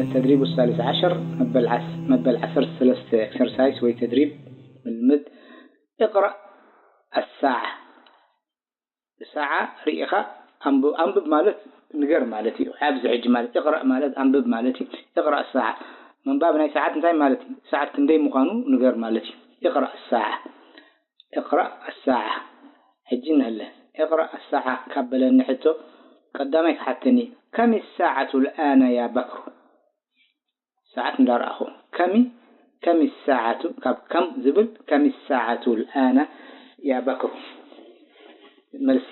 التدريب الثالث عشر، መበል ዓስ-፣ መበል ዓሰርተ ሰለስተ ኤክሰርሳይስ ወይ ተድሪብ፣ ምልምድ። اقرأ الساعة። ሰዓ ርኢኻ ኣንብብ። ኣንብብ ማለት ንገር ማለት እዩ። ኣብዚ ሕጂ ማለት እቕረእ ማለት ኣንብብ ማለት እዩ። እቕረእ ሰዓ፣ ምንባብ ናይ ሰዓት እንታይ ማለት እዩ? ሰዓት ክንደይ ምዃኑ ንገር ማለት እዩ። እቕረእ ሰዓ፣ እቕረእ ሰዓ። ሕጂ ንህለ እቕረእ ሰዓ ካብ በለኒ ሕቶ፣ ቀዳማይ ክሓተኒ፣ ከም ሰዓቱ ልኣነ ያ በክሩ? ሰዓት እንዳረኣኹ፣ ከሚ፣ ከሚ ሰዓቱ፣ ካብ ከም ዝብል፣ ከሚ ሰዓቱ ልኣነ ያ በክሩ? መልሲ፣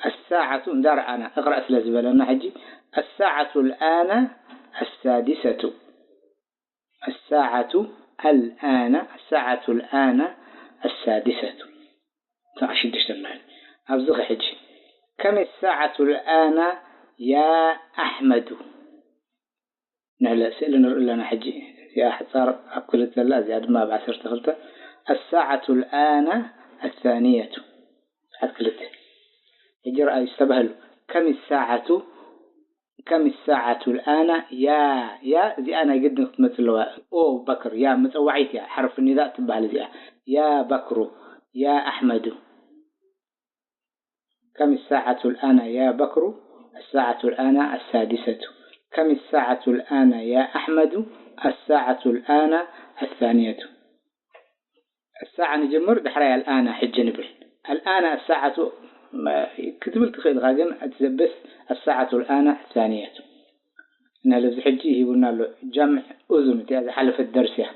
ኣሳዓቱ እንዳረኣና እቕረእ ስለ ዝበለና፣ ሕጂ ኣሳዓቱ ልኣነ ኣሳዲሰቱ። ኣሳዓቱ ኣልኣነ፣ ኣሳዓቱ ልኣነ ኣሳዲሰቱ። ሰዓት ሽዱሽተ ማለት ኣብዚ ኸ ሕጂ፣ ከሚ ሰዓቱ ልኣነ ያ ኣሕመዱ? ንሕለ ስእሊ ንርኢ ኣለና። ሕጂ እዚኣ ሕጻር ኣብ ክልተ ኣላ፣ እዚኣ ድማ ኣብ ዓሰርተ ክልተ። ኣሳዓቱ ልኣነ ኣሳንየቱ፣ ሰዓት ክልተ። ሕጂ ረኣዩ፣ ዝተባህሉ፣ ከም ሰዓቱ፣ ከም ሰዓቱ ልኣነ ያ፣ ያ እዚኣ ናይ ግድን ክትመጽእ ኣለዋ። ኦ በክር፣ ያ መጸዋዒት እያ፣ ሓርፍ ኒዳእ ትበሃል እዚኣ። ያ በክሩ፣ ያ ኣሕመዱ። كم الساعة الآن يا بكر؟ الساعة الآن السادسة. كم الساعة الآن يا أحمد؟ الساعة الآن الثانية. الساعة ንጅምር፣ ዳሕራይ ኣልኣነ ሕጂ ንብል። ኣልኣነ ኣሳዓቱ ክትብል ትኽእል ኢኻ፣ ግን እቲ ዘበስ ኣሳዓቱ ኣልኣነ ኣሳንየቱ። እና ለብዚ ሕጂ ሂቡና ኣሎ ጀምዕ ኡዙን፣ እቲኣ ዝሓለፈት ደርሲ እያ።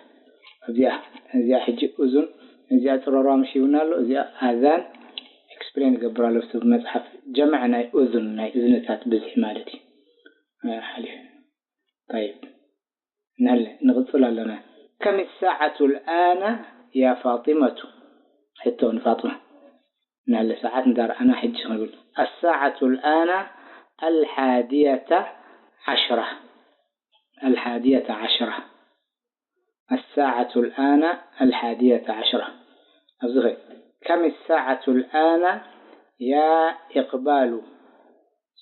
እዚኣ፣ እዚኣ ሕጂ ኡዙን፣ እዚኣ ጽሮራ ምሽ ሂቡና ኣሎ። እዚኣ ኣዛን ኤክስፕሌን ይገብር ኣሎ፣ እቲ መጽሓፍ ጀምዕ ናይ ኡዙን፣ ናይ እዝንታት ብዝሒ ማለት እዩ። ሓሊፍ። طيب። ንህለ፣ ንቕጽል ኣለና። كم الساعة الآن يا فاطمة؟ ሕቶ ንፋጥማ። ንህለ ሰዓት እንዳረኣና ሕጂ ክንብል። الساعة الآن الحادية عشرة. الحادية عشرة. الساعة الآن الحادية عشرة. ኣብዚ ኸ፣ كم الساعة الآن يا إقبال؟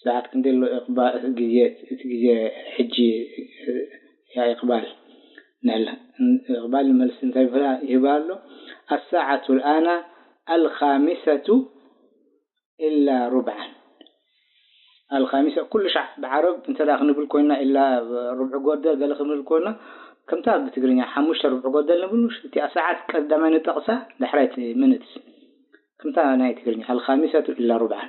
ሰዓት ክንደይ ኣሎ ኢቕባ-፣ ግዜ፣ እቲ ግዜ ሕጂ፣ ያ ኢቕባል። ንሕለ፣ ኢቕባል መልሲ እንታይ ይብላ-፣ ይህባ ኣሎ? الساعة الآن الخامسة إلا ربعا. الخامسة، ኩሉ ሻዕ ብዓረብ እንተ ደኣ ክንብል ኮይና፣ إلا ርብዒ ጎደል ገለ ክንብል ኮይና፣ ከምታ ብትግርኛ ሓሙሽተ ርብዒ ጎደል ንብል፣ እቲኣ ሰዓት ቀዳማይ ንጠቕሳ፣ ዳሕራይ እቲ ሚኒትስ። ከምታ ናይ ትግርኛ፣ الخامسة إلا ربعا።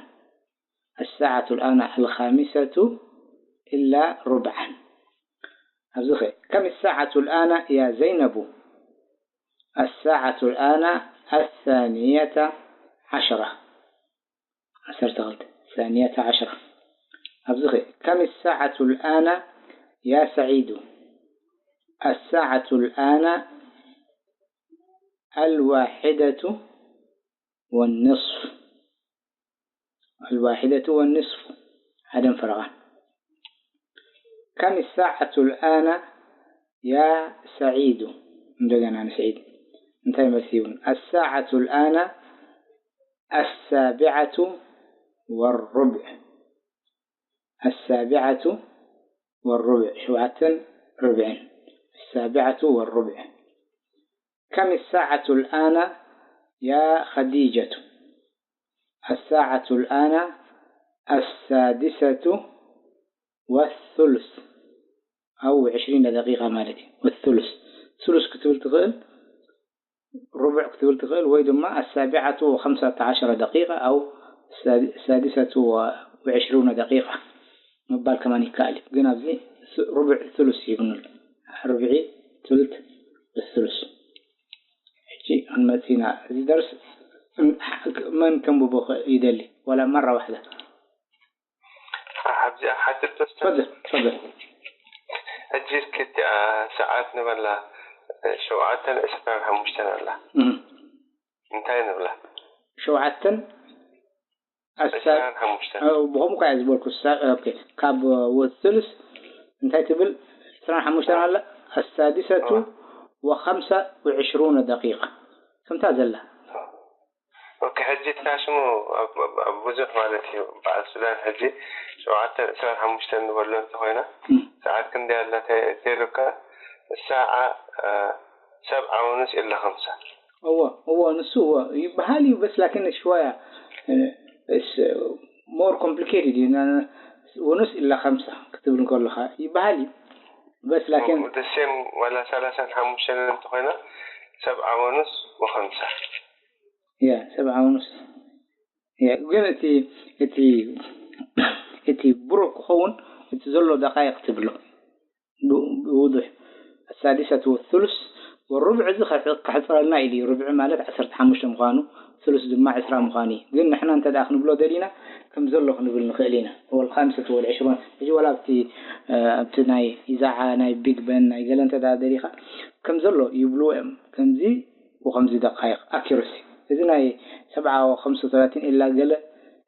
الساعة الآن الخامسة إلا ربعا. ኣብዚ ኸ፣ كم الساعة الآن يا زينب؟ الساعة الآن الثانية عشرة. ዓሰርተ ክልተ፣ ثانية عشرة. ኣብዚ ኸ፣ كم الساعة الآن يا سعيد؟ الساعة الآن الواحدة والنصف. الواحدة والنصف، ሓደን ፈረቓን። كم الساعة الآن يا سعيد؟ እንደገና ንስዒድ እንታይ መልሲ ይብሉ? الساعة الآن السابعة والربع. السابعة والربع، ሸውዓተን ርብዕን። السابعة والربع. كم الساعة الآن يا خديجة؟ الساعة الآن السادسة والثلث، أو عشرين دقيقة ማለት እዩ። والثلث، ثلث ክትብል ትኽእል፣ ርቡዕ ክትብል ትኽእል፣ ወይ ድማ السابعة وخمسة عشر دقيقة أو السادسة وعشرون دقيقة ምባል ከማን ይከኣል እዩ። ግን ኣብዚ ስ-፣ ርቡዕ ثلث ይብሉ። ርብዒ፣ ثلث፣ الثلث። ሕጂ ክንመጽእ ኢና። እዚ ደርስ መን ከንብቦ ይደሊ? ወላ መራ ዋሕዳ። ኣብዚኣ ሓፂር ተስፋ። ተፈደል፣ ተፈደል። ሕጂ እስኪ እቲኣ ሰዓት ንበላ ሸውዓተን ዕስራን ሓሙሽተን ኣላ። እም። እንታይ ንብላ? ሸውዓተን ኣሳ-፣ ዕስራን ሓሙሽተን። እ፣ ብኸምኡ እኳ እየ ዝበልኩ። ሳ-፣ ኦኬ። ካብ ወስልስ እንታይ ትብል? عشرة حموشتنا هلا، السادسة وخمسة وعشرون دقيقة. كم تازل؟ ኦኬ፣ ሕጂ እቲ ናይ ሽሙ ኣብ ኣብ- ኣብ ብዙሕ ማለት እዩ። በዓል ሱዳን ሕጂ ሸውዓተ ዕስራን ሓሙሽተን ንበሎ እንተኾይና፣ ሰዓት ክንደይ ኣላ ተ- ተይሉካ፣ ሰዓ ሰብዓ ወንስ ኢላ ከምሳ። እወ እወ ንሱ እወ ይበሃል እዩ። በስ ላኪን ሽዋያ እስ more complicated እዩ። ወንስ ኢላ ከምሳ ክትብል እንከለኻ ይበሃል እዩ። በስ ላኪን ደሴም ዋላ ሰላሳን ሓሙሽተን እንተኾይና፣ ሰብዓ ወንስ ወኸምሳ። ያ ሰብዓ ወንስ። ያ ግን እቲ እቲ እቲ ብሩክ ክኸውን እቲ ዘሎ ደቃይቅ ትብሎ ብውዱሕ። السادسة والثلث والربع እዚ ከሕፅረልና ኢሉ እዩ። ርብዒ ማለት ዓሰርተ ሓሙሽተ ምዃኑ፣ ثلث ድማ ዕስራ ምዃኑ እዩ። ግን ንሕና እንተ ደኣ ክንብሎ ደሊና ከም ዘሎ ክንብል ንኽእል ኢና። والخامسة والعشرون ሕጂ ዋላ ኣብቲ ኣብቲ ናይ ኢዛዓ ናይ ቢግ በን ናይ ገለ እንተ ደኣ ደሊኻ ከም ዘሎ ይብልዎ እዮም። ከምዚ وخمس دقائق accuracy። እዚ ናይ ሰብዓ ወኸምሰ ወተላቲን ኢላ ገለ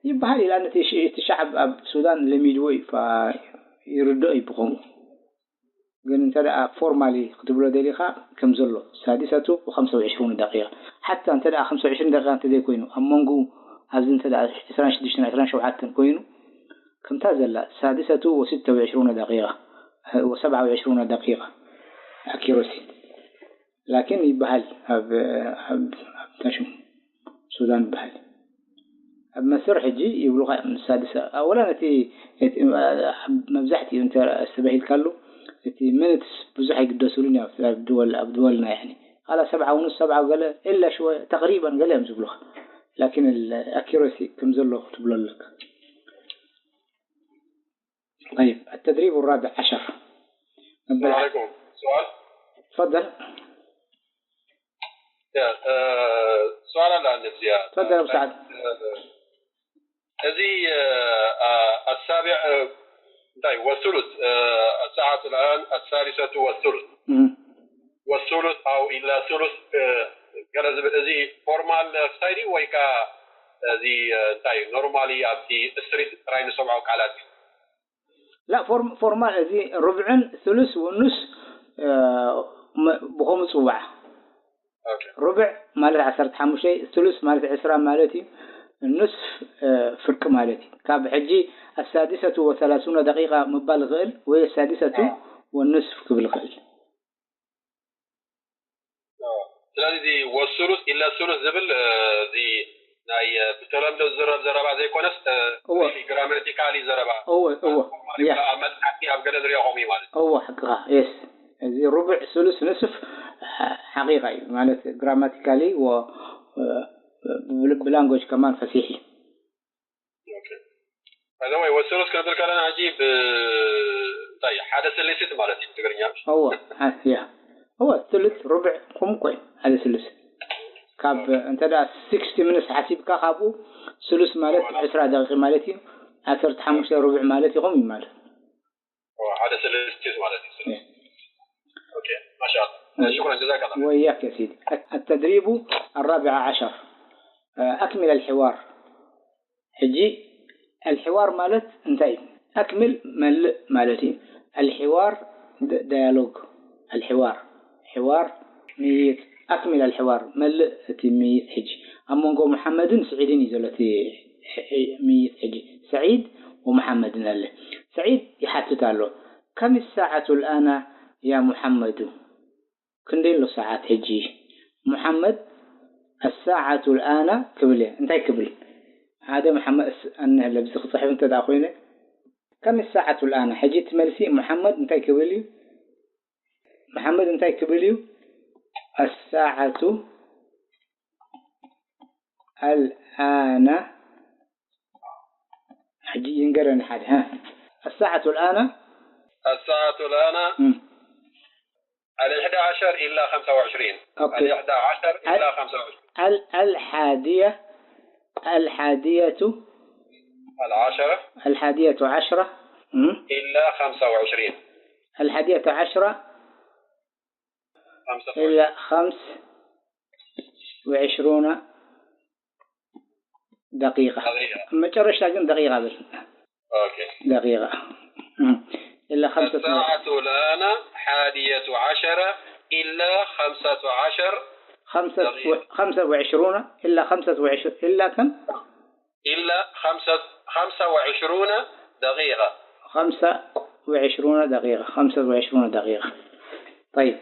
ይበሃል ኢላ ነቲ እቲ ሸዓብ ኣብ ሱዳን ለሚድዎ እዩ ይርድኦ እዩ ብኸምኡ። ግን እንተ ደኣ ፎርማሊ ክትብሎ ደሊኻ ከም ዘሎ ሳዲሰቱ ወኸምሰ ወዕሽሩን ደቂቃ ሓታ እንተ ደኣ ከምሰ ወዕሽሩን ደቂቃ እንተ ዘይኮይኑ ኣብ መንጎኡ ኣብዚ እንተ ደኣ ዕስራን ሽዱሽተን ዕስራን ሸውዓተን ኮይኑ ከምታ ዘላ ሳዲሰቱ ወስተ ወዕሽሩን ደቂቃ ወሰብዓ ወዕሽሩን ደቂቃ ኣኪሮሲ ላኪን ይበሃል ኣብ ኣብ ኣብ ታሽሙ ሱዳን ይበሃል። ኣብ መስር ሕጂ ይብሉኻ እዮም ንሳድስ ኣወላ ነቲ መብዛሕትኡ እንተ ኣስተባሂልካሉ እቲ ምንትስ ብዙሕ ኣይግደሱሉን እዮም ኣብ ድወል ኣብ ድወልና ያኒ ቃላ ሰብዓ ውንስ ሰብዓ ገለ ኢላ ሽወ ተቅሪበን ገለ እዮም ዝብሉኻ ላኪን ኣኪሮሲ ከም ዘሎ ክትብሎ ኣለካ። طيب التدريب الرابع عشر السلام عليكم سؤال تفضل يا آه، سؤال على النفسية تفضل ابو سعد እዚ ኣሳቢዕ እንታይ ወሱሉስ ሰዓት ልኣን ኣሳሊሰቱ ወሱሉስ مم. ወሱሉስ ኣው ኢላ ሱሉስ ገለ ዝብል እዚ ፎርማል ስታይል እዩ ወይ ከዓ እዚ እንታይ ኖርማሊ ኣብቲ ስትሪት ጥራይ ንሰምዖ ቃላት እዩ لا فورم فورمال እዚ ሩብዕን ثلث ونص ብኸምኡ ፅዋዕ ኦኬ ሩብዕ ማለት ዓሰርተ ሓሙሽተ ثلث ማለት ዕስራ ማለት እዩ ንስፍ ፍርቂ ማለት እዩ ካብ ሕጂ السادسة وثلاثون دقيقة ምባል ይኽእል ወይ السادسة والنصف ክብል ይኽእል ስለዚ እዚ ወሱሉስ ኢለ ሱሉስ ዝብል እዚ ናይ ብተለምዶ ዝዝረብ ዘረባ ዘይኮነስ እወ ግራማቲካሊ ዘረባ እወ እወ ያ ኣብ መፅሓፍቲ ኣብ ገለ ዝሪኦ ከምኡ እዩ ማለት እወ ሓቅኻ የስ እዚ ሩብዕ ሱሉስ ንስፍ ሓቂቃ እዩ ማለት ግራማቲካሊ ብላንጎጅ ከማን ፈሲሕ እዩ ወይ ወሱሉስ ክንብል ከለና ሕጂ ብእንታይ ሓደ ስልስት ማለት እዩ ትግርኛ እወ ያ እወ ثلث ሩብዕ ኩም ኮይ ሓደ ثلث ካብ እንተ ደኣ ስክስቲ ምንስ ሓሲብካ ካብኡ ثلث ማለት ዕስራ ደቂቕ ማለት እዩ ዓሰርተ ሓሙሽተ ሩብዕ ማለት ይኹም እዩ ማለት ሓደ ስልስት ማለት እዩ ኦኬ ማሻአላ ሽኩራን ጀዛከላ وإياك يا سيدي التدريب الرابع عشر أكمل الحوار ሕጂ الحوار ማለት እንታይ እዩ ኣክምል መልእ ማለት እዩ الحوار ዳያሎግ الحوار حوار ምይይጥ ኣክምል الحوار መልእ እቲ ምይይጥ ሕጂ ኣብ መንጎ መሓመድን ስዒድን እዩ ዘሎ እቲ ምይይጥ ሕጂ سعيد ومحمد ኣለ سعيد ይሓትት ኣሎ كم الساعة الآن يا محمد ክንደይ ኣሎ ሰዓት ሕጂ ሙሓመድ ኣሳዓቱ ልኣና ክብል እየ እንታይ ክብል ሓደ መሓመድ ኣነህለ ብዚ ክፅሕፍ እንተ ደኣ ኮይነ ከም ሰዓቱ ልኣና ሕጂ እቲ መልሲ ሙሓመድ እንታይ ክብል እዩ መሓመድ እንታይ ክብል እዩ ኣሳዓቱ ኣልኣና ሕጂ ይንገረኒ ሓደ ها الساعة الآن الساعة الآن الإحدى عشر إلا خمسة وعشرين أوكي. الإحدى عشر إلا خمسة وعشرين ال الحادية الحادية العشرة الحادية عشرة مم. إلا خمسة وعشرين الحادية عشرة خمسة وعشرين إلا خمس وعشرون دقيقة دقيقة. መጨረሽታ ግን ደቂቃ ብል أوكي ደቂቃ እም። إلا خمسة و- الساعة الآن حادية عشرة إلا خمسة عشر خمسة و- دقيقة. خمسة وعشرون، إلا خمسة وعشرون، إلا كم؟ إلا خمسة، خمسة وعشرون دقيقة. خمسة وعشرون دقيقة، خمسة وعشرون دقيقة. طيب.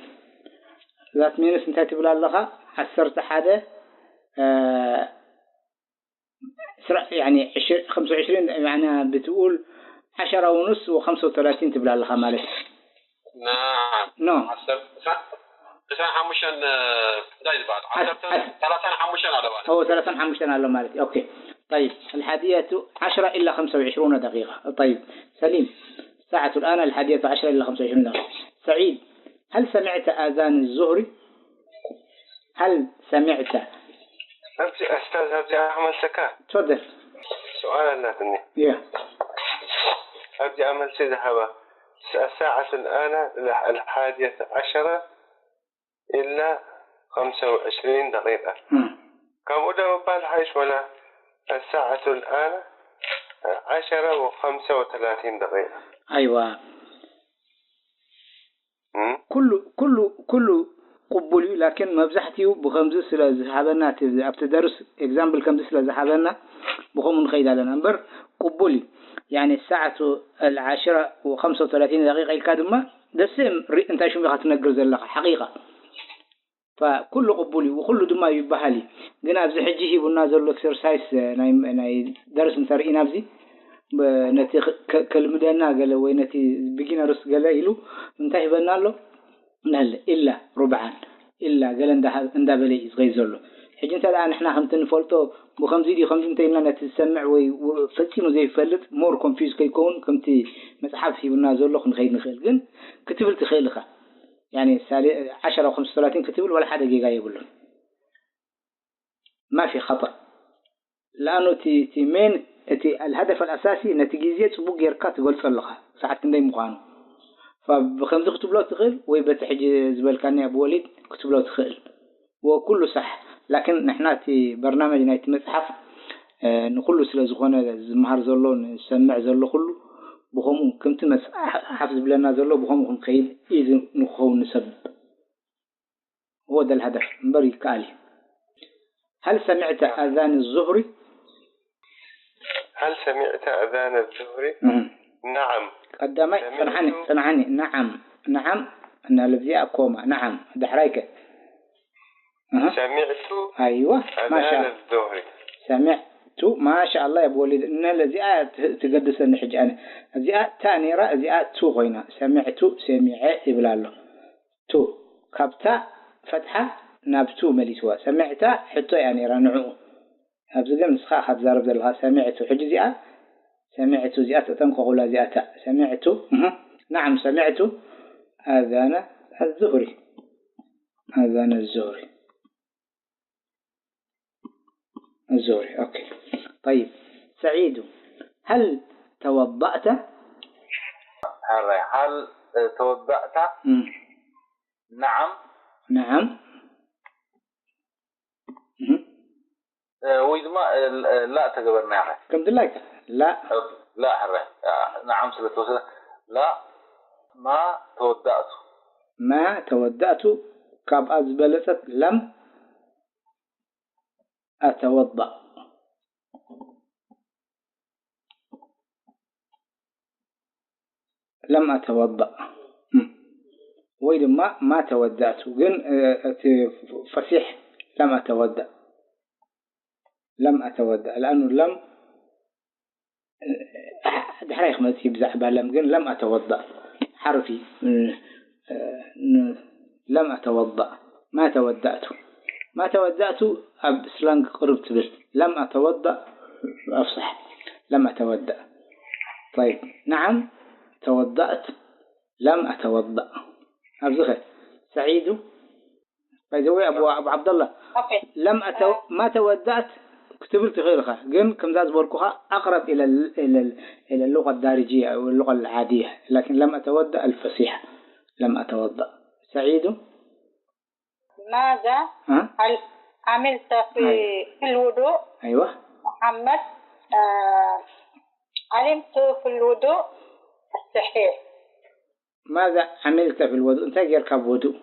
That means እንታይ ትብል ኣለኻ? ዓሰርተ ሓደ፣ እ፣ ስራ-፣ يعني عشر-، خمسة وعشرين، يعني بتقول عشرة ونص و35 ትብል ኣለኻ ማለት እዩ። نعم. No. عشر-، عشرة، عشرة حمشان، آه، دايز بعد. عشرة، عشرة. ثلاثة حمشان على بالي. هو ثلاثة حمشان على مالك. أوكي. طيب. الحادية عشرة إلا خمسة وعشرون دقيقة. طيب. سليم. الساعة الآن الحادية عشرة إلا خمسة وعشرون دقيقة. سعيد، هل سمعت آذان الظهر؟ هل سمعت؟ أبدي أستاذ، أبدي أعمل سكان. تفضل. سؤال لكني. يا. أبدي أعمل سيد هبا. الساعة الآن الح-، الحادية عشرة إلا خمسة وعشرين دقيقة. مم. كم أدى مبال حيش ولا؟ الساعة الآن عشرة وخمسة وثلاثين دقيقة. أيوة. እም? ኩሉ፣ ኩሉ፣ ኩሉ ቅቡል እዩ፣ ላኪን መብዛሕትኡ ብኸምዚ ስለ ዝሃበና፣ እቲ ኣብቲ ደርስ ኤግዛምፕል ከምዚ ስለ ዝሃበና፣ ብኸምኡ ንኸይድ ኣለና። እምበር ቅቡል እዩ። ያኒ ሰዓቱ العاشرة وخمسة وثلاثين دقيقة ኢልካ ድማ ደስ ም-፣ ሪ-፣ እንታይ ሽሙ ኢኻ ትነግር ዘለኻ? ሓቂቃ። ፈኩሉ ቅቡል እዩ፣ ወኩሉ ድማ ይበሃል እዩ። ግን ኣብዚ ሕጂ ሂቡና ዘሎ ኤክሰርሳይስ፣ ናይ፣ ናይ ደርስ እንተርኢና ኣብዚ፣ ብ-፣ ነቲ ክ-፣ ከ-፣ ከልምደና ገለ ወይ ነቲ ቢጊነርስ ገለ ኢሉ እንታይ ሂበና ኣሎ? ነለ፣ ኢላ ሩብዓን፣ ኢላ ገለ እንዳ-፣ እንዳበለ እዩ ዝኸይድ ዘሎ። ሕጂ እንተ ደኣ ንሕና ከምቲ ንፈልጦ ብኸምዚ ድዩ ከምዚ እንተ ኢልና ነቲ ዝሰምዕ ወይ ው-፣ ፈጺሙ ዘይፈልጥ ሞር ኮንፊውዝ ከይከውን ከምቲ መጽሓፍ ሂቡና ዘሎ ክንኸይድ ንኽእል። ግን ክትብል ትኽእል ኢኻ። ያኒ ሳሌ-፣ ዓሸራ ወ-ኸምሳ ወሰላሲን ክትብል ወላ ሓደ ጌጋ የብሉን። ما في خطأ. لأنه እቲ፣ እቲ ሜን፣ እቲ الهدف الأساسي ነቲ ግዜ ጽቡቅ ጌርካ ትገልጾ ኣለኻ። ሰዓት ክንደይ ምዃኑ። فብኸምዚ ክትብሎ ትኽእል ወይ በቲ ሕጂ ዝበልካኒ ኣቡ ወሊድ ክትብሎ ትኽእል። ወኩሉ ሳሕ። ላኪን ንሕና እቲ በርናመጅ ናይቲ መጽሓፍ፣ እ፣ ንኹሉ ስለ ዝኾነ ዝመሃር ዘሎ፣ ንሰምዕ ዘሎ ኩሉ ብኸምኡ ከምቲ መጽ-፣ ሓፍ ዝብለና ዘሎ ብኸምኡ ክንከይድ እዩ ዝ-፣ ንክኸውን ንሰብ። هو ده الهدف እምበር ይከኣል እዩ። هل سمعت أذان الظهر؟ هل سمعت أذان الظهر؟ እህ። نعم. ቀዳማይ سمعت ጽንሓኒ፣ ጽንሓኒ። نعم، نعم። እና ለብዚኣ ኮማ። نعم። ዳሕራይ ከ? እህ። سمعت أيوة. ما شاء الله. أذان الظهر. سمعت. ما شاء الله يا أبو وليد. እና ለዚኣ ት-፣ ትገድሰኒ ሕጂ ኣነ። እዚኣ ታ ነይራ፣ እዚኣ ቱ ኮይና። سمعت፣ ሰሚዐ ይብል ኣሎ። ቱ። ካብ ታ ፈትሓ ናብ ቱ መሊስዋ። ሰሚዕታ ሕቶ እያ ነይራ ንዕኡ። ኣብዚ ግን ንስኻ ኢኻ ትዛረብ ዘለኻ ሰሚዕቱ። ሕጂ እዚኣ ሰሚዕቱ፣ እዚኣ ተጠንቀቑላ፣ እዚኣ ታ። ሰሚዕቱ፣ እህ፣ نعم سمعت أذان الظهر. أذان الظهر. الظهر. أوكي. طيب. سعيد، هل توضأت؟ هل، هل توضأت؟ እም። نعم. نعم. እህ። እ፣ ወይ ድማ፣ እ፣ ል-፣ እ፣ ላእ ተገበርናያ። ከም ድላይካ። ላእ። እ፣ ላእ ሕራይ። እ፣ نعم ስለ ተወሰደ። ላእ ما توضأت. ما توضأت ካብኣ ዝበለጸት لم أتوضأ. لم أتوضأ. እም። ወይ ድማ ما توضأت። ግን፣ እ፣ እቲ ፈሲሕ لم أتوضأ. لم أتوضأ. لأنه لم ድሕራይ ክመጽእ እዩ ብዛዕባ لم፣ ግን لم أتوضأ ሓሩፍ እዩ። ን-፣ ን-፣ لم أتوضأ، ما توضأت. ما توضأت ኣብ ስላንግ ቅርብ ትብል። لم أتوضأ أفصح. لم أتوضأ. طيب. نعم توضأت، لم أتوضأ. ኣብዚ ኸ ሰዒዱ By the way، أبو، أبو عبد الله، ኦኬ። لم أتو-، ما توضأت ክትብል ትኽእል ኢኻ፣ ግን ከምዛ ዝበልኩኻ أقرب إلى ال-، إلى ال-، إلى اللغة الدارجية أو اللغة العادية، لكن لم أتوضأ الفصيحة. لم أتوضأ. سعيد؟ ماذا ها؟ هل عملت في، أيوة. في الوضوء؟ أيوة. محمد، آه، علمت في الوضوء الصحيح. ማዛ ዓሚልተ ፊል ወዱእ፣ እንታይ ጌርካ ኣብ ወዱእ?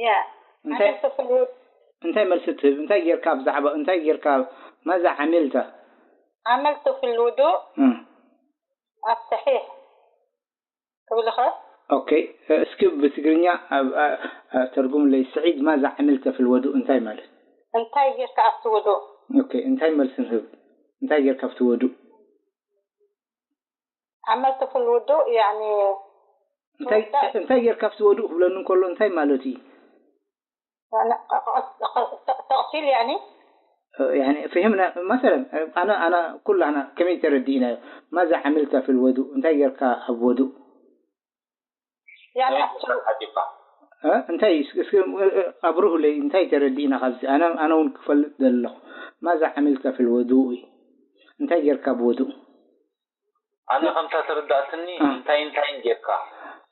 ያ እንታይ ዓመልቱ ፊል ውዱእ እንታይ መልሲ ትህብ? እንታይ ጌርካ ብዛዕባ እንታይ ጌርካ? ማዛ ዓሚልተ ዓመልቱ ፊል ውዱእ እም። ኣብ ሰሒሕ ክብል ኸ ኦኬ፣ እስኪ ብትግርኛ ኣብ- ኣ- ኣ- ተርጉምለይ። ስዒድ ማዛ ዓሚልተ ፊል ወዱእ እንታይ ማለት? እንታይ ጌርካ ኣብቲ ውዱእ? ኦኬ፣ እንታይ መልሲ ንህብ? እንታይ ጌርካ ኣብቲ ወዱእ? ዓመልቱ ፊል ውዱእ ያኒ እንታይ እንታይ ጌርካ ኣብቲ ወዱእ ክብለኒ እንከሎ እንታይ ማለት እዩ? ተቕሲል ያኒ يعني فهمنا مثلا، انا انا ኩላህና ከመይ ተረዲእናዮ? ማዛ ዓሚልተ ፊል ወዱእ፣ እንታይ ጌርካ ኣብ ወዱእ? ያኒ እ? እንታይ እስኪ እስኪ ኣብርሁለይ፣ እንታይ ተረዲእና ካብዚ? ኣነ ኣነ እውን ክፈልጥ ዘለኹ። ማዛ ዓሚልተ ፊል ወዱእ፣ እንታይ ጌርካ ኣብ ወዱእ? ኣነ ከምታ ተረዳእትኒ እ። እንታይ እንታይን ጌርካ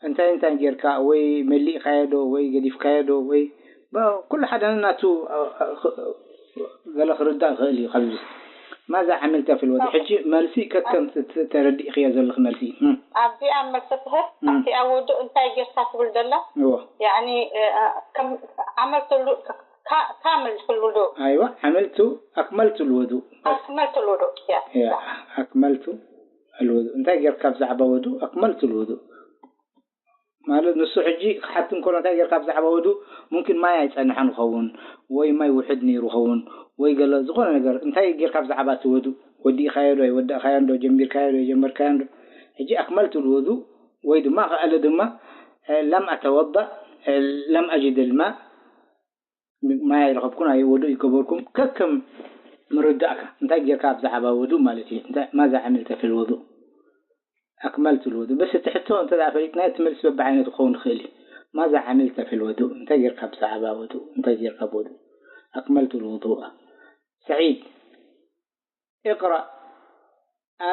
እንታይ እንታይ ጌርካ? ወይ መሊእካዮ ዶ ወይ ገዲፍካዮ ዶ ወይ ብ- ኩሉ ሓደ ናቱ እ፣ እ፣ ክ- ገለ ክርዳእ ይኽእል እዩ። ካብዚ ማዛ ዓሚልተ ፊል ወዱእ፣ ሕጂ መልሲ ከከም ት- ት- ተረዲእክዮ ዘለኽ መልሲ እም፣ ኣብዚኣ መልሲ ትህብ እም። ኣብቲ ኣብ ውዱእ እንታይ ጌርካ ትብል ዘላ እዎ ያኒ እ፣ ከም ዓመልቱ ካ- ካምል ፊል ውዱእ ኣይዋ ዓመልቱ ኣክመልቱ ልወዱእ ኣክመልቱ ልውዱእ ያ ያ ኣክመልቱ ልወዱእ እንታይ ጌርካ ብዛዕባ ወዱእ ኣክመልቱ ልወዱእ ማለት ንሱ ሕጂ ክሓት እንከሎ እንታይ ጌርካ ብዛዕባ ወዱእ ሙምኪን ማይ ኣይጸንሐን ይኸውን ወይ ማይ ውሕድ ነይሩ ይኸውን ወይ ገለ ዝኾነ ነገር እንታይ ጌርካ ብዛዕባ እቲ ወዱእ ወዲእካዮ ዶ ኣይወዳእካዮን ዶ ጀሚርካዮ ዶ ኣይጀመርካዮን ዶ ሕጂ ኣክመልቱ ልወዱእ ወይ ድማ ከኣለ ድማ ለም ኣተወዳእ ለም ኣጅድ ልማእ ማይ ኣይረኸብኩን ኣየ ወዱእ ይገበርኩም ከከም ምርዳእካ እንታይ ጌርካ ብዛዕባ ወዱእ ማለት እዩ እንታይ ማዛ ዓሚልተ ፊል ወዱእ ኣክመልቱ ልወዱእ በስ እቲ ሕቶ እንተ ደኣ ፈሊጥናዮ እቲ መልሲ በብዓይነቱ ክኸውን ይኽእል እዩ ማዛ ዓሚልተ ፊል ወዱእ እንታይ ጌርካ ብዛዕባ ወዱእ እንታይ ጌርካ ብወዱእ ኣክመልቱ ልውዱእ ሰዒድ اقرأ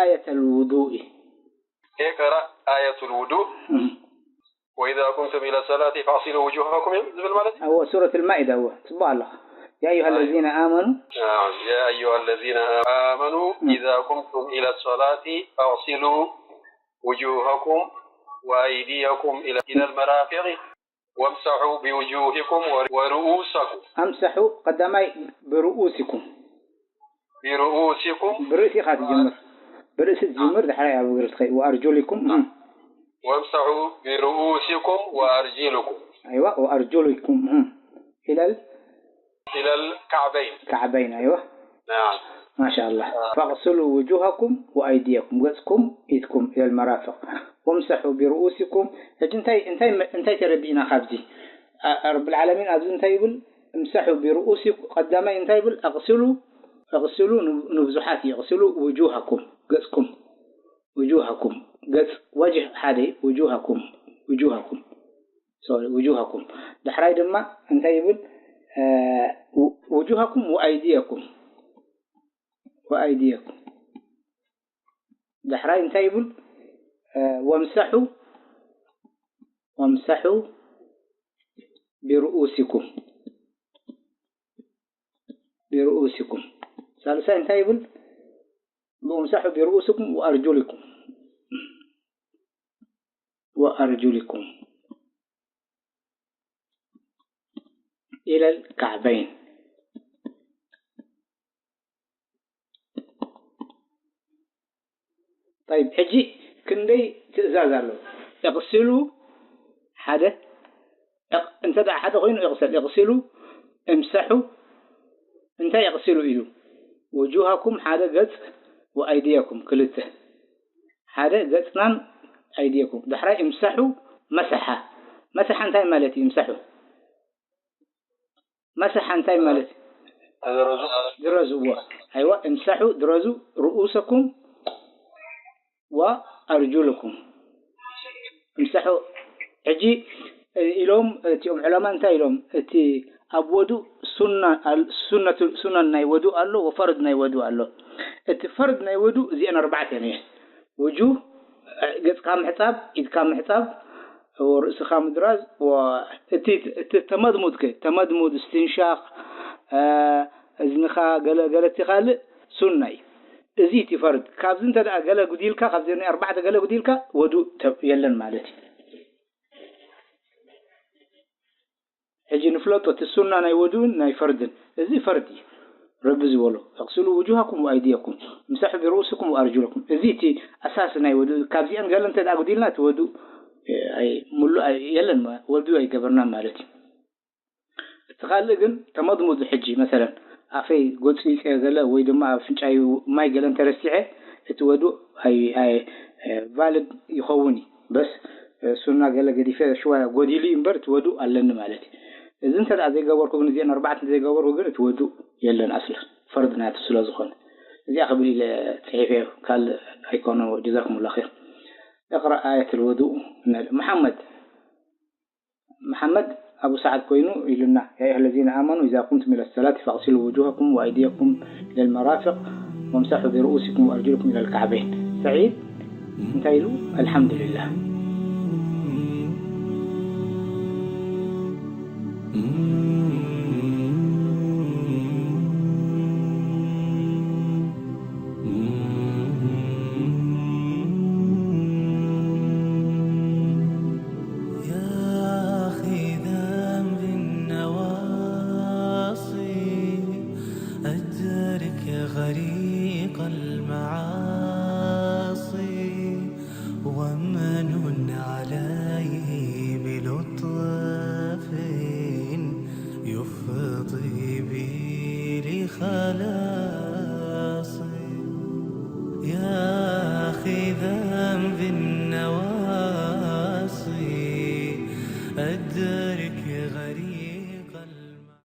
آية الوضوء اقرأ آية الوضوء وإذا قمتم إلى الصلاة فاغسلوا وجوهكم ዝብል ማለት እዩ እዎ ሱረት ልማኢዳ እዎ ጽቡቕ ኣለኻ يا أيها الذين آمنوا نعم. يا أيها الذين آمنوا إذا قمتم إلى الصلاة فاغسلوا وجوهكم وأيديكم إلى إلى المرافق وامسحوا بوجوهكم ورؤوسكم أمسحوا ቀዳማይ برؤوسكم برؤوسكم ብርእሲ ኢኻ ትጅምር ብርእሲ ትጅምር ድሕራይ ኣብ እግሪ ትኸይ وأرجلكم እም። وامسحوا برؤوسكم وأرجلكم أيوة وأرجلكم እም. إلى ال- إلى الكعبين كعبين أيوة نعم ما شاء الله فاغسلوا وجوهكم وأيديكم ገጽኩም ኢድኩም إلى المرافق وامسحوا برؤوسكم ሕጂ እንታይ እንታይ እንታይ ተረዲእና ካብዚ ኣ- ረብል ዓለሚን ኣብዚ እንታይ ይብል امسحوا برؤوسكم ቀዳማይ እንታይ ይብል اغسلوا اغسلوا ንብ- ንብዙሓት እዩ اغسلوا وجوهكم ገጽኩም وجوهكم ገጽ وجه ሓደ እዩ وجوهكم وجوهكم sorry وجوهكم ዳሕራይ ድማ እንታይ ይብል እ፣ و- وجوهكم وأيديكم وأيديكم ዳሕራይ እንታይ ይብል እ፣ وامسحوا وامسحوا برؤوسكم برؤوسكم ሳልሳይ እንታይ ይብል وامسحوا برؤوسكم وأرجلكم وأرجلكم إلى الكعبين طيب ሕጂ ክንደይ ትእዛዝ ኣሎ اغسلوا ሓደ እቕ- እንተ ደኣ ሓደ ኮይኑ اغسل اغسلوا امسحوا እንታይ اغسلوا ኢሉ وجوهكم ሓደ ገጽ وأيديكم ክልተ ሓደ ገጽናን أيديكم ዳሕራይ امسحوا مسح مسح እንታይ ማለት እዩ امسحوا مسح እንታይ ማለት እዩ ድረዙ ድረዙ እዎ ኣይዋ امسحوا ድረዙ رؤوسكم وأرجلكم امسحوا ሕጂ ኢሎም እቲኦም ዑለማ እንታይ ኢሎም እቲ ኣብ ወዱእ ሱና ሱነቱ ሱነን ናይ ወዱእ ኣሎ ወፈርድ ናይ ወዱእ ኣሎ እቲ ፈርድ ናይ ወዱእ እዚአን ኣርባዕተ እየን ውጁህ ገጽካ ምሕጻብ ኢድካ ምሕጻብ ርእስኻ ምድራዝ እቲ ተመድሙድ ከ ተመድሙድ እስትንሻቅ እዝንኻ ገለ ገለ እቲ ካልእ ሱና እዩ እዚ እቲ ፈርድ ካብዚ እንተ ደኣ ገለ ጉዲልካ ካብዚ ናይ ኣርባዕተ ገለ ጉዲልካ ወዱእ የለን ማለት እዩ ሕጂ ንፍለጦ እቲ ሱና ናይ ወዱእን ናይ ፈርድን። እዚ ፈርድ እዩ። ረቢ ዝበሎ፣ "እቕስሉ ውጁሃኩም ወኣይድየኩም፣ ምሳሑ ብርኡስኩም ወኣርጁለኩም"። እዚ እቲ ኣሳሲ ናይ ወዱእ። ካብዚኣን ገለ እንተ ደኣ ኣጉዲልና እቲ ወዱእ፣ ኣይ፣ ሙሉእ ኣይ-፣ የለን፣ ወዱእ ኣይገበርናን ማለት እዩ። እቲ ካልእ ግን ተመድሙድ፣ ሕጂ መሰለን ኣፈይ ጎጽሊጸዮ ገለ ወይ ድማ ኣብ ኣፍንጫዩ ማይ ገለ እንተረሲዐ እቲ ወዱእ ኣይ-፣ ኣይ-፣ ቫልድ ይኸውን እዩ። በስ ሱና ገለ ገዲፈ ሽዋ ጎዲሉ እዩ እምበር እቲ ወዱእ ኣለኒ ማለት እዩ። እዚ እንተ ደኣ ዘይገበርኩ ግን፣ እዚአን ኣርባዕተ ዘይገበርኩ ግን እቲ ወዱእ የለን ኣስለን፣ ፈርድ ናቱ ስለ ዝኾነ። እዚኣ ክብል ኢለ ጽሒፈዮ፣ ካልእ ኣይኮነ። ጀዛኩሙላህ ኸይር። اقرأ آية الوضوء. መሓመድ፣ መሓመድ ኣቡ ሰዓድ ኮይኑ ኢሉና፣ يا أيها الذين آمنوا إذا قمتم إلى الصلاة فاغسلوا وجوهكم وأيديكم إلى المرافق وامسحوا برؤوسكم وأرجلكم إلى الكعبين. ሰዒድ እንታይ ኢሉ? ኣልሓምዱሊላህ። يا أخي ذنب النواصي، أدرك غريق المعاصي، ومن عليه بلطف يفضي بي لخلاصي. يا